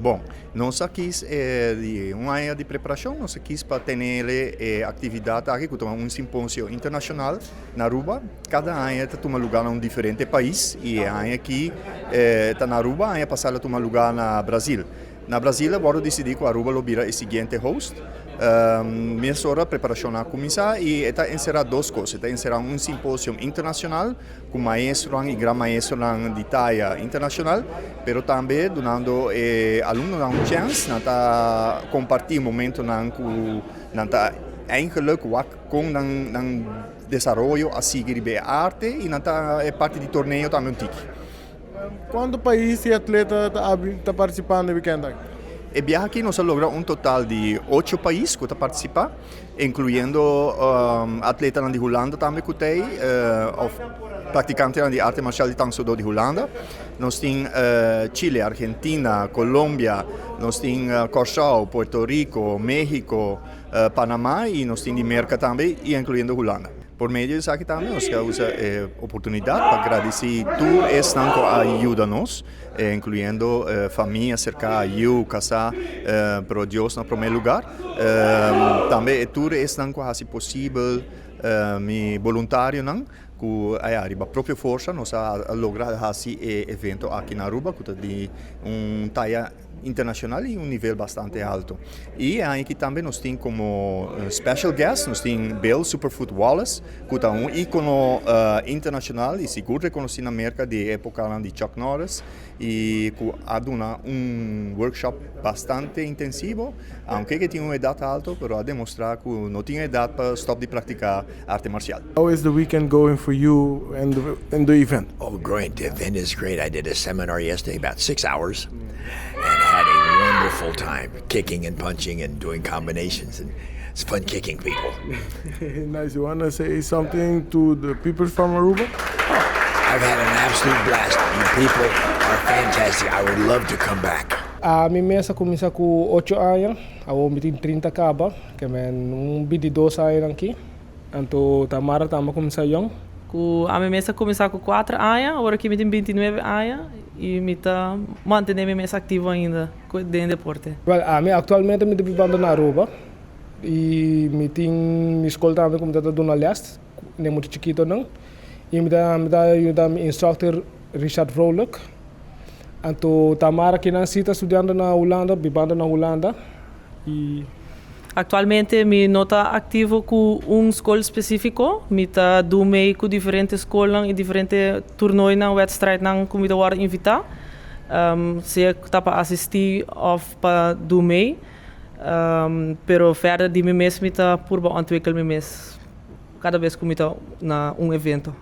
Bon, nos a kies di un aña di preparacion, nos a kies pa tene e actividad aki, cu ta un simposio internacional na Aruba. Cada aña ta tuma luga na un diferente pais y e aña aki ta na Aruba, aña pasa a tuma luga na Brasil. Na Brasil awor a dicidi cu Aruba lo bira e siguiente host. Mesora preparacion a cuminsa y ta encera dos cos. Ta encera un simposio internacional cu maestro y gran maestro di taya internacional, pero tambe dunando alumno un chance nan ta comparti momento nan cu nan ta eigenlijk wak con nan desaroyo a sigui riba arte y nan ta parti di torneo tambe un tiki. Cuanto pais y atleta ta participando e weekend aki? E biaha aki nos a logra un total di ocho pais cu ta participa, incluyendo atleta di Hulanda tambe cu tin, of practicante di arte marcial di Tang Soo Do di Hulanda. Nos tin Chile, Argentina, Colombia, nos tin Corsou, Puerto Rico, Mexico, Panama y nos tin di Merca tambe, y incluyendo Hulanda. Por medio di esaki tambe, nos kier usa e oportunidad pa gradici tur esnan cu a yuda nos, incluyendo famia cerca, yiu, casa, pero Dios na prome lugar. Tambe tur esnan cu a haci posibel, mi voluntario nan, cu riba propio forsa nos a logra haci e evento aki na Aruba, cu ta di un taya internacional y un nivel bastante halto. Y aki tambe nos tin como special guest, nos tin Bill "Superfoot" Wallace, cu ta un icono internacional y sigur reconoci na Merca di epoca di Chuck Norris y cu a duna un workshop bastante intensivo, aunke e tin un edad halto, pero a demostra cu no tin edad pa stop di practica arte marcial. How is the weekend going for you and the event? Oh, great. The event is great. I did a seminar yesterday, about 6 hours, and had a wonderful time kicking and punching and doing combinations. And it's fun kicking people. Nice. You want to say something to the people from Aruba? I've had an absolute blast. You people are fantastic. I would love to come back. Ami mes a cuminsa cu 8 aña, awor mi tin 30 caba, kiermen un 22 aña aki. Anto Tamara tambe a cuminsa jong. Cu ami mes a cuminsa cu 4 aña, awor cu mi tin 29 aña y mi ta manteniendo mi mes activo ainda den deporte. Well, ami actualmente mi ta biba na Aruba y mi tin mi scol tambe cu mi ta duna les, na mucha chikito nan. Y mi ta yuda mi instructor Richard Vrolijk. Anto Tamara cu nan ta studiando na Hulanda, biba na Hulanda. Y Actualmente mi no ta activo cu un scol specifico, mi ta doe mee cu diferente scol y diferente toernooi nan, wedstrijd nan cu mi ta worden invita. Sea ta pa asisti of pa doe mee. Pero verder di mi mes mi ta purba ontwikkel mi mes cada bes cu mi ta na un evento.